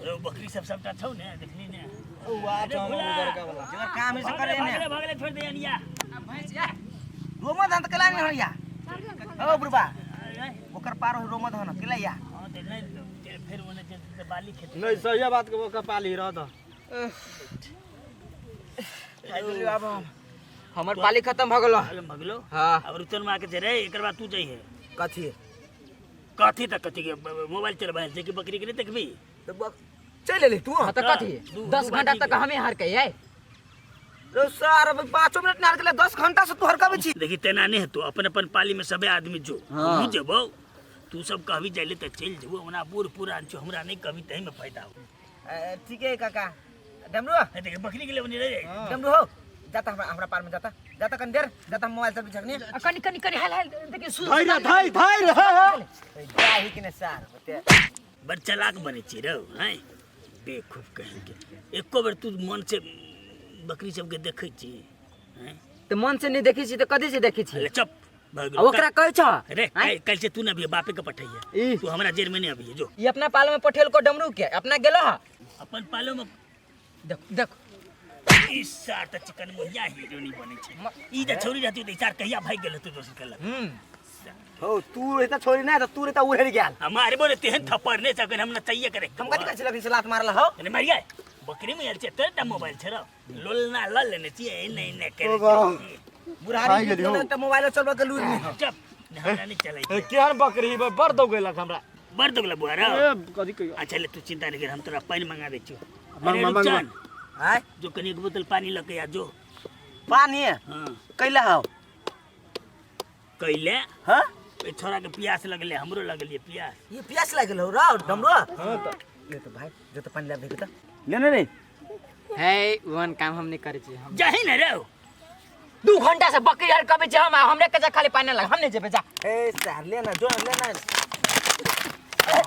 रे बकरी सब सबटा छौ ने देखली ने। ओ आ अरे छौ भोला। उधर का वाला जकर काम है से करे ने। भागले भागले छोड़ दे अनिया। भैंस या रोमा धान त केला नहीं हरिया। ओ बुढ़बा, ओकर पार हो रोमा धान केला या। हां ते नहीं ते फिर ओने जे ते बाली खेत। नहीं सही बात के ओकर पाली रह द। अब हमर पाली खत्म भ गेलो। अरे भगलो। हाँ। अब रुचन मां के जे रे एकर बाद तू जइहे। कथी? कथी त कथी के मोबाइल चलबै छै कि बकरी के नहीं देखबी? तो चल एली तू। हाँ, तो कथी? दू- 10 दू घंटा बाजी तक के। हमें हार के आए। रे सर, अभी 5 मिनट ना गेलै, 10 घंटा से तू हरकबै छी। देखी तेना नहीं हेतौ, अपन अपन पाली में सबे आदमी जो। हाँ। हमहूँ जेबौ, तू सब कहबी जाइले त चलि जेबौ, ओना बूढ़ पुरान छौ, हमरा नहीं कहबी तही में फायदा हो। ठीक है काका। डमरू। हे देख बकरी के लेबनी रे। डमरू हो जाता, हमरा हमरा पार में जाता जाता कनी देर जाता, हम मोबाइल से बिछकनी। आ, कनी कनी कनी हाल हाल देखी सु धैर धैर धैर। जाही कि ने सर होते। बड़ चलाक बनै छी रौ हैं बेखूब कहीं के। एको बेर तू मन से बकरी सबके देखै छी हैं? तो मन से नहीं देखी छी तो कथी से देखी छी? अरे चुप भऽ गेलौ। आ ओकरा कहै छ रे काल्हि काल्हि से तू न अबिहे, बापे के पठैहे। ई। तू हमरा जेल में नहीं अबिहे जो। ई अपना पाल में पठेल को डमरू के अपना गेलो हा। अपन पालो में देख देख ई सार त चिकन मुहिया हीरो नहीं बनै छै। ई जे छौरी रहती त ई सार कहिया भागि गेल होतौ दोसर के लग। हो तू रहता छोरी ना त तू रहता उड़ेर गेल। हमारे बोले तेहन थप्पड़ नहीं सकन हम नचैये करे। हम कथी कहै छी लखन से लात मारल हो। अरे मारिया बकरी में आयल छै तोरे मोबाइल छै रौ। लोल ना ल लेने छियै एने एने करे। ओ बा। बुढ़ारी खाइ गेली हो। त मोबाइल चलबा के लूर नहीं हो। चुप हमरा नहीं चलै ए, केहन बकरी बड़ बड़ दौगेलक हमरा। बड़ दुगला बुआ रौ। ए कथी कहियो। अच्छा ले तू चिंता नहीं कर, हम तोरा पानी मंगा दै छियौ। मंग- अरे मंग- रुपचन, आय जो कनी एक बोतल पानी लके आ जो। पानी? हाँ। कैला हो? कैले? हां ए छोरा के प्यास लगले, हमरो लगलिए प्यास। ये प्यास लागल हो रौ डमरो? हां त ले तो भाई जो तो पानी लाबे के त ले ने रे। है वन काम हम नहीं करे छी हम। जाही ने रौ। 2 घंटा से बकरी हर कबे छी हम हमरे के जा खाली पानी लग हम नहीं जेबे जा। ए सर ले ना जो ले ना।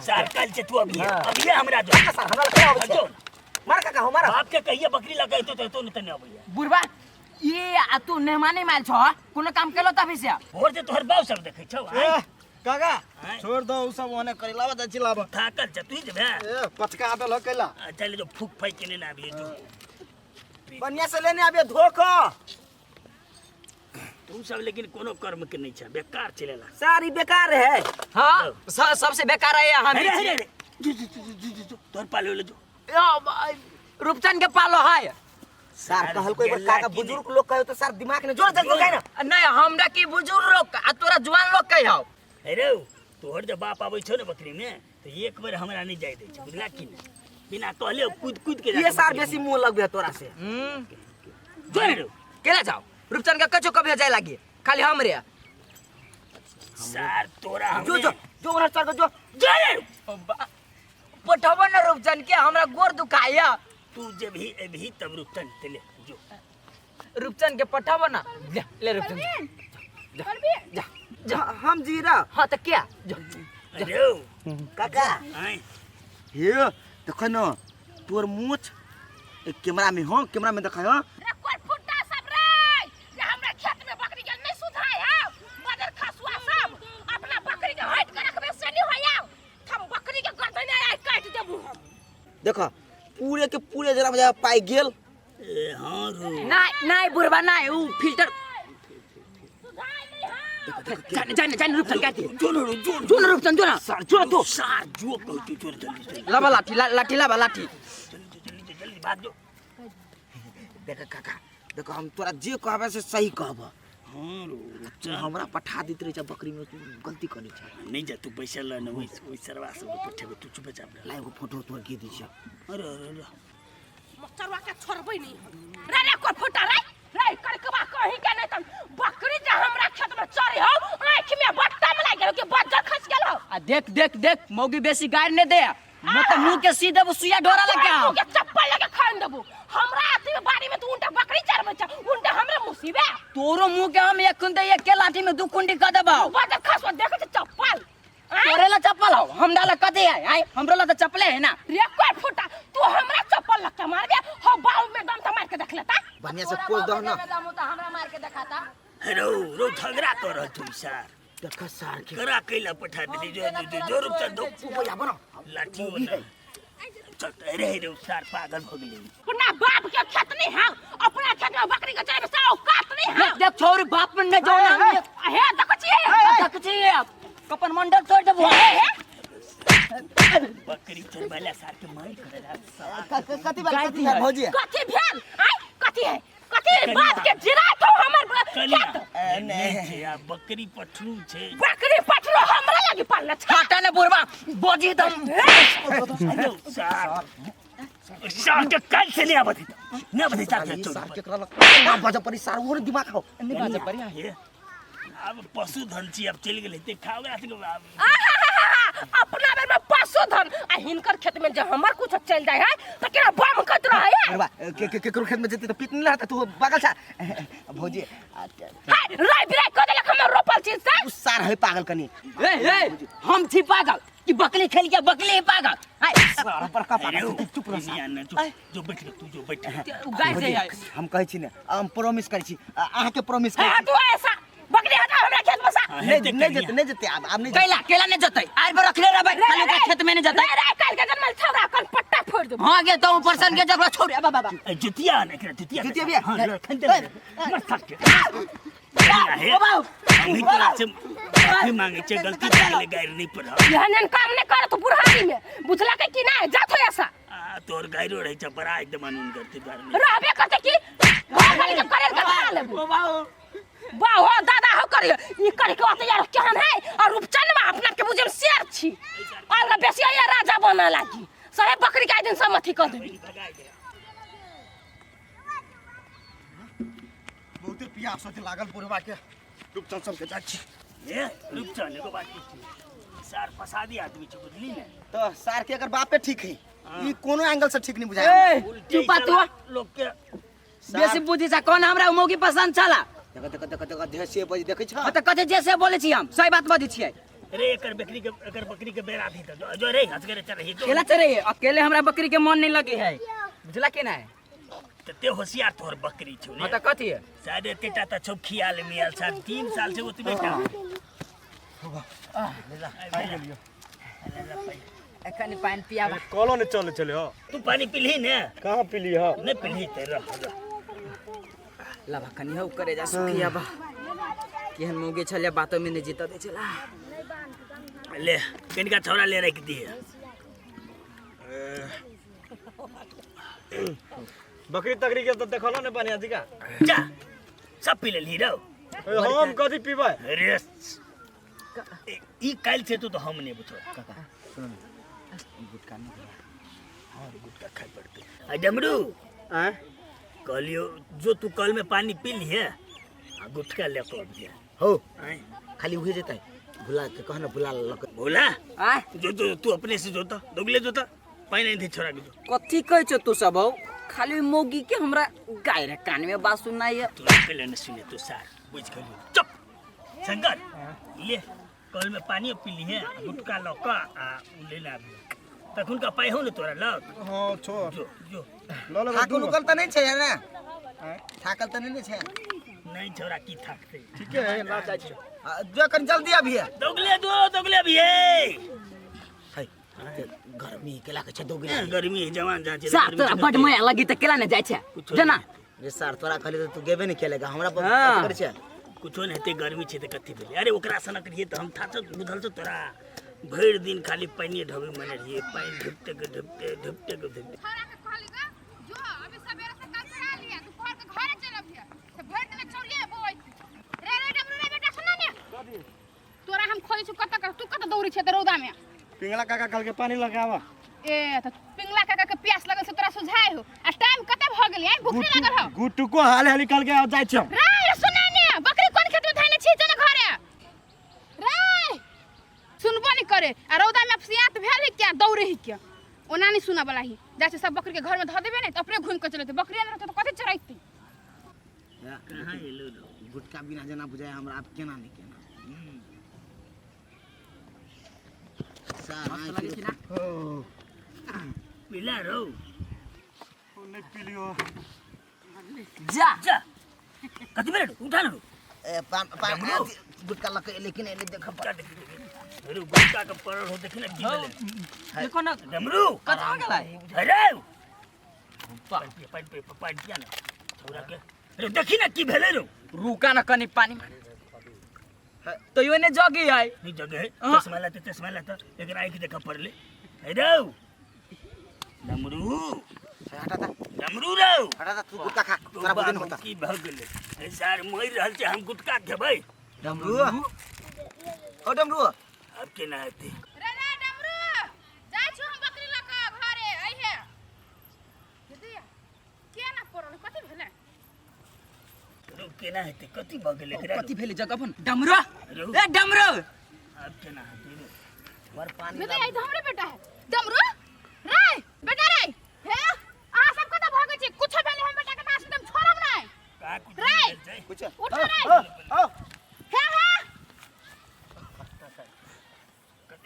सर कल से तू अभी हाँ। अभी हमरा जो। सर हमरा लगे आबै जो। छै। मार काका हो मार। बाप के कहिए बकरी लगे तो तो नहीं तने अबैया। बुढ़बा ये आ तू मेहमानी माल छो कोनो काम केलो तभी से। भोर से तोहर बाप सब देखै छौ। ए काका आँय। छोड़ दो उ सब ओने करे लावा जाइ छी लावा। थाकल छ तू जेबे। ए पचका देलक कैला। अच्छा ले जो फूक फाइक के लेने आबिए जो। बढ़िया से लेने आबिए धोखो। तू सब लेकिन कोनो कर्म के नहीं छ, बेकार चलेला। सारी बेकार है। हां सबसे बेकार है हम। अरे अरे अरे जो जो जो जो जो तोहर पालो ले जो। रूपचंद के पालो है। सर कहल कोई बार काका बुजुर्ग लोग कहो तो सर दिमाग ने जोर जल्दी कहे ना। नहीं हमरा की बुजुर्ग लोग आ तोरा जवान लोग कहे हो। अरे तोहर जब बाप आबै छौ ने बकरी में तो एक बेर हमरा नहीं जाय दै छै, बुझला कि नहीं? बिना कहले कूद कूद के ये सर बेसी मुंह लगबे तोरा से। जो रे केला जाओ रूपचंद के कछो कभी जाय लागी खाली हमरे। सर तोरा हमरे जो जो जो ओनर सर जो जो रे पठबो न रूपचंद के हमरा गोर दुखाया। तू जब ही अभी तब रूपचंद ते ले जो। रूपचंद के पठबो ना ले ले रूपचंद। जा जा जा हम जीरा। हां त क्या जो अरे काका आय हे देखो न तोर मूछ एक कैमरा में हो, कैमरा में देखा हो। रे कोई फुट्टा सब रे जे हमरा खेत में बकरी के नहीं सुधाय हो मदर खसुआ सब अपना बकरी के हट के रखबे से नहीं होया हम बकरी के गर्दन आइ काट देबू हम। देखो पूरे के पूरे जरा मजा पाई गेल। ए हां रो नहीं नहीं बुढ़बा नहीं उ फिल्टर सुधाय नहीं हो। जाने जाने जाने रूपचंद काटी जो रो जो जो न रूपचंद जो न सार जो तो सार जो कहती जो जल्दी जल्दी लाबा लाठी लाठी लाबा लाठी जल्दी जल्दी जल्दी भाग जो। देखो काका देखो हम तोरा जे कहबे से सही कहब। हां रो तू हमरा पठा देत रहे छ बकरी में, तू गलती करे छ। नहीं जा तू पैसा ल न ओइ ओइ सरवा सब के पठेबे तू चुप चाप रह। ला एगो फोटो तोर के दी छ। अरे अरे अरे मचरवा के छोड़बै नहीं हम। रे रे कोई फुटा रे रे करकबा कहीं के नहीं तम बकरी जे हमरा खेत में चरी हो आँख में बट्टा में लागि गेल कि बज्जर खस गेल हो। आ देख देख देख मौगी बेसी गाड़ ने दे मत मुंह के सीधे वो सुइया ढोरा लग गया। मुंह के चप्पल लगे खान देबू हमरा अथी में बाड़ी में तू उनटा बकरी चरबै छ उनटा हमरा मुसीबे। तोरो मुंह के हम एक कुंडे एक के लाठी में दू कुंडी क देबौ। बज्जर खस देख छ चप्पल। तोरे ला चप्पल हो हमरा ला कथी है? आय हमरो ला त चप्पले है ना। रे कोई फुटा तू हमरा चप्पल लग मार दे हो बाल में दम त मार के देख लेता। बढ़िया से पोज दह ना। हमरा मार के दिखाता। रो रो झगड़ा कर रहल तू सर। देख सर के करा कैला पठा देली जो जो जो जो रूपचंद दो ऊपर आबो ना लाठी बना। चल अरे रे सार पागल भ गेलै। अपना बाप के खेत नहीं है, अपना खेत में बकरी के चराबे से औकात नहीं है। देख देख छोरी बाप में नहीं जाओ ना। हे देखो छी। देख छी कपन मंडल तोड़ देबो। हे बकरी चरबैला सार के मार करेला सार। कथी बात कथी है भौजी? कथी भेल आय? कथी है? कथी बाप के जिरा तो हमर कलिया खेत नहीं छै आ बकरी पठरू छै। बकरी पठरो हमरा लागी पालने छै। हटा ने बुढ़वा बोजी दम। अरे सार सार के काल से नहीं आवत है, नहीं आवत है सार के। सार केकरा लग ना बजा पड़ी सार ओर दिमाग खाओ। नहीं बाजे पड़ी। हे, अब पशुधन छी, अब चलि गेलै ते खाओ गया अब। आहाहाहा, अपना बेर में पशुधन आ हिनकर खेत में जे हमर कुछ चल जाय है त केना बम कत रहे है। बुढ़वा के के केकरो खेत में जेते त पीत नहीं रहता तू पागल छा भौजी। हाय राय बिराय क देलक हमर रोपल चीज से। उ सार है पागल कनी। ए ए हम छी पागल कि बकली खेल के बकली ही पागल हाय। सार बड़का पागल अरे छै, तू चुप रह सार। निया ने, जो जो बैठ तू जो बैठ। उ गाय से है। हम कहै छी ने, हम प्रॉमिस करै छी, अहाँके प्रॉमिस करै हां छी। तू ऐसा बकरी हटा हमरा खेत में से। नहीं नहीं जेते, नहीं जेते आब, आब नहीं जेते। कैला केला नहीं जतै आर पर रखले रहबै खाली ओकरा खेत में नहीं जतै। रे रे काल के जन्मल छौरा कन पट्टा फोड़ देबो। हां गे तो ऊपर सन के जकरा छोड़ बाबा बाबा। जुतिया ने एकरा जुतिया। जुतिया भी है? हां खन दे मत थक के हे। ओ बाबू हम ही तोरा से माफी मांगे छे, गलती भऽ गेलै, गारि नहीं पड़ल। एहन एहन काम नहीं कर तू बुढ़ारी में, बुझला के कि नहीं जात हो ऐसा। आ तोर गाइरो रहै छै बड़ा एकदम अनून करते द्वार में। रहबे करते कि घर वाली के करेल के खा लेबो। ओ बाबू वाह हो दादा हो करियो ई कर के ओते यार केहन है और रूपचंद में अपना के बुझे शेर छी और बेसी ये राजा बना लागी सारे बकरी के दिन सब अथी कर देबी। बहुते प्यास होते लागल बुढ़वा के। रूपचंद सबके जाइ छी। ए रूपचंद एगो बात पूछी, सार फसादी आदमी छै बुझली ने। तो सार के अगर बापे ठीक है ई कोनो एंगल से ठीक नहीं बुझाय। ए चुप तू लोग के बेसी बुद्धि से कौन हमरा मौगी पसंद छला। देखो देखो देखो देखो देह से बज देखै छ। हां त कथे जैसे बोले छी हम सही बात बजै छियै। अरे एकर बकरी के एकर बकरी के बेरा भी त जो, जो रे हंस के चल रही केला चरे अकेले हमरा बकरी के मन नहीं लगे है बुझला के नहीं। त ते होशियार तोहर बकरी छौ हां ने। त कथी है? शायद एतेटा त छौ खियाल मियाल साहब 3 साल से ओतबे टा। एखन पानि पियाबा। कलो ने चले चले हो। तू पानी पीलही ने? कहाँ पीली हो? नहीं पीलही ते रह रह। लबा कनी हौ करे जा सुखियाबा केहन मौगे छले बातो में नहीं जीत दे छला। ले कनिका छौड़ा ले रख दिए। बकरी तकरी के तो देखलो ने बढ़िया जी का। जा सब पी लेलही रौ। हम कथी पीबै? अरे ई काल्हि से तू तो हम नहीं बुझो। काका सुन गुटखा नहीं। हाँ गुटखा खाए पड़ते। आ डमरू आँ कहलियो जो तू कल में पानी पी लिए आ गुटखा ले को अबिहे। हो आँय खाली उहे जेतै भुला के कह न भुला लक। भोला आय जो जो तू अपने से जोता दोगले जोता पानी नहीं थे छोड़ा के जो। कथी कहै छौ तू सब हौ? खाली मौगी के हमरा गाय रे कान में बात सुनाइए। तू अकेले न सुने तू सार बुझ गेलियो। चुप शंकर ले कल में पानी पी लिए गुटखा लऽ कऽ आ उ ले ला तखन का पाइ हो ने तोरा लग। हां छो जो जो ल ल थाकल उकल त नहीं छै ने? थाकल त नहीं ने छै? नहीं छोरा की थाकते। ठीक है ना जाइ छी। जो कनी जल्दी अभिए। दोगले दो दोगले अभिए। है गर्मी केला के छै दोगले। गर्मी है जवान जान छै। साफ तोरा बड माया लगी त केला ने जाइ छै जना। रे सार तोरा कहली त तू गेबे नहीं केलेगा हमरा पर हाँ। करै छै। कुछो नहीं हेतै गर्मी छै त कथी भेलै। अरे ओकरा सनक रहियै त हम थाचो बुझल छौ तोरा भरि दिन खाली पानिए ढोबै मने रहियै पानि ढुकते के ढुकते ढुकते के ढुकते। छौड़ा के कहली गा जो अभी सवेरे से कल चढ़ा लिया दोपहर के घरे चल अभिया से भरि दिन चौरिए बोई रे रे डमरू रे बेटा सुन ने तोरा हम खोजै छु कत तू कत दौड़ै छै त रौदा में। पिंगला काका कल के पानी लगावा। ए त पिंगला काका के प्यास लगल से तोरा सुझाय हो आ टाइम कते भ गेल आइ भूख नहीं लागल हो? गुटू को हाल हाली कल के जाइ छी हम। रे रे सुन ने बकरी कोन खेत में धइने छी जना घरे रे सुनबो नहीं करे आ रौदा में अपसियात भेल ही क्या दौड़े ही क्या ओना नहीं सुना वाला ही जाइ छै सब बकरी के घर में धऽ देबे ने त अपने घुमि के चलते बकरी अंदर रहतै त कथी चराइते। कहाँ एलो रो? गुटखा बिना जेना बुझाय हमरा आब केना नहीं केना। सार आँखि मिला रो नहीं पीलियो। जा जा कथी भेल उठा न ए पान पान गुटखा लके लेकिन एले देख जा देख। अरे गुटका के पड़ल हो देखी ना की भेलै। देखो ना डमरू कतऽ गेलै अरे पानि पिया पानि पिया पानि पिया ना छौड़ा के अरे देखी ना की भेलै रो रुका ना कनी पानी तो यो ने जगी है नहीं जगह है हाँ। चश्मा लाते चश्मा लाते एकरा आँखि देखऽ पड़लै हे रौ डमरू हटा ता डमरू रौ हटा ता तू गुटखा खा तोरा बुद्धि नहीं होता की भऽ गेलै हे सार मरि रहल छै हम गुटका खेबै डमरू ओ डमरू आब केना हेतै रे रे डमरू जाइ छी हम बकरी लऽ कऽ घरे अइहे दीदी केना पड़ल कथी भेलै रौ केना हेतै कथी भऽ गेलै एकरा कथी भेलै जगह अपन डमरू रौ। ए डमरू आब केना हेतै रौ पर पानी दीदी आई तऽ हमरे बेटा है डमरू रे बेटा रे हे अहाँ सब कतऽ भागै छी कुछो भेलै हम बेटा के नाश एकदम छोड़ब नहि का कुछ रे। भेल छै कुछ उठो रे ओ हे हे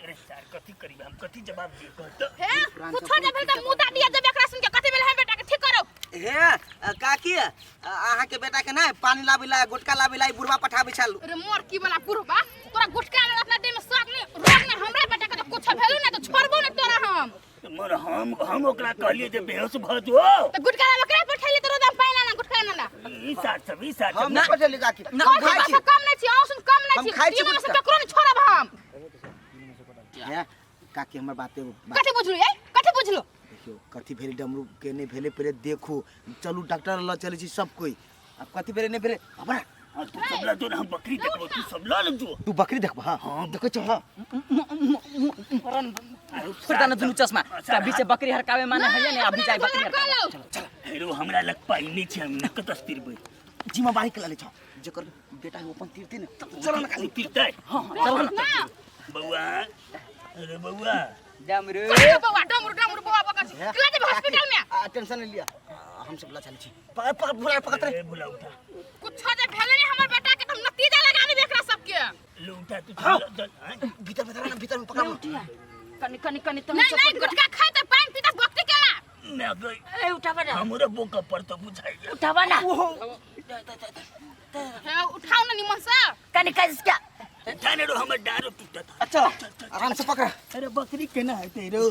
अरे सार कथी करीब हम कथी जवाब दिए कहत हे कुछो जे भेल तऽ मुँह दऽ दिया जब एकरा सुन के कथी भेल हम बेटा के ठीक करो हे काकी अहाँ के बेटा के ना पानी लाबे ला गुटखा लाबे ला ई बुढ़वा पठाबे छल अरे मोर की वाला बुढ़बा तोरा गुटका में अपना देह में शौक नहीं रोग नहीं हमरा बेटा के तो कुछो भेलो ना तो छोड़बो ना तोरा हम मोर हम ओकरा कहलिए जे बेहोश भऽ जो तो गुटका ला बकरा पर ठेली तो रोदम पानी लाना गुटका ना ला ई सार सब ई सार हम सब नहीं पठेली काकी ना, हम हम खाइ छी से कम नहीं छी अहूँ सुन कम नहीं हम छी खाइ छी तीनों में से गुटका। ककरो नहीं छोड़ब हम हे काकी हमर बात एगो बात कथी बुझलू ए कथी बुझलू देखियो कथी भेलै डमरू के नहीं भेलै पहिले देखू चलू डॉक्टर लग चलै छी सब कोई अब कथी भेलै नहीं भेलै हमरा हाँ, तू सब ला जो ना हम बकरी देखबो तू सब ला जो तू बकरी देखबह हाँ हाँ। देखै छौ हाँ फिर ना दुनू चश्मा त बीचे बकरी हरकावे माने है ने अभी जाय बकरी हरकावे हेरो हमरा लग पाइ नहीं छै हम ना कतऽ तिरबै जिम्मेवारी के ले छौ जेकर बेटा है ओ अपन तीरते ने चल ना खाली तिरतै हां चल ना ना बौआ अरे बौआ डमरू कथी बौआ डमरू डमरू बौआ बका छी केला जेबै हॉस्पिटल में टेंशन नहीं लिया हम सब ला चलै छी पकड़ पकड़ भुला पकड़ रे अरे भुला उठा कुछो जे भेलै ने हमर बेटा के त हम नतीजा लगा देबै एकरा सबके ले उठा तू चल चल हाँ? भीतर भीतर ना भीतर में पकड़ कनी कनी कनी तुम नहीं नहीं गुटखा खाए त पानी पीता बकरी केला मैं गई ए उठावा ना हमरो बोका पर तो बुझाइ गेल उठावा ना हे उठाओ ना निमन से कनी कस क्या उठा ने रो हमर डारो टूटत अच्छा आराम से पकड़ अरे बकरी केना हेतै रो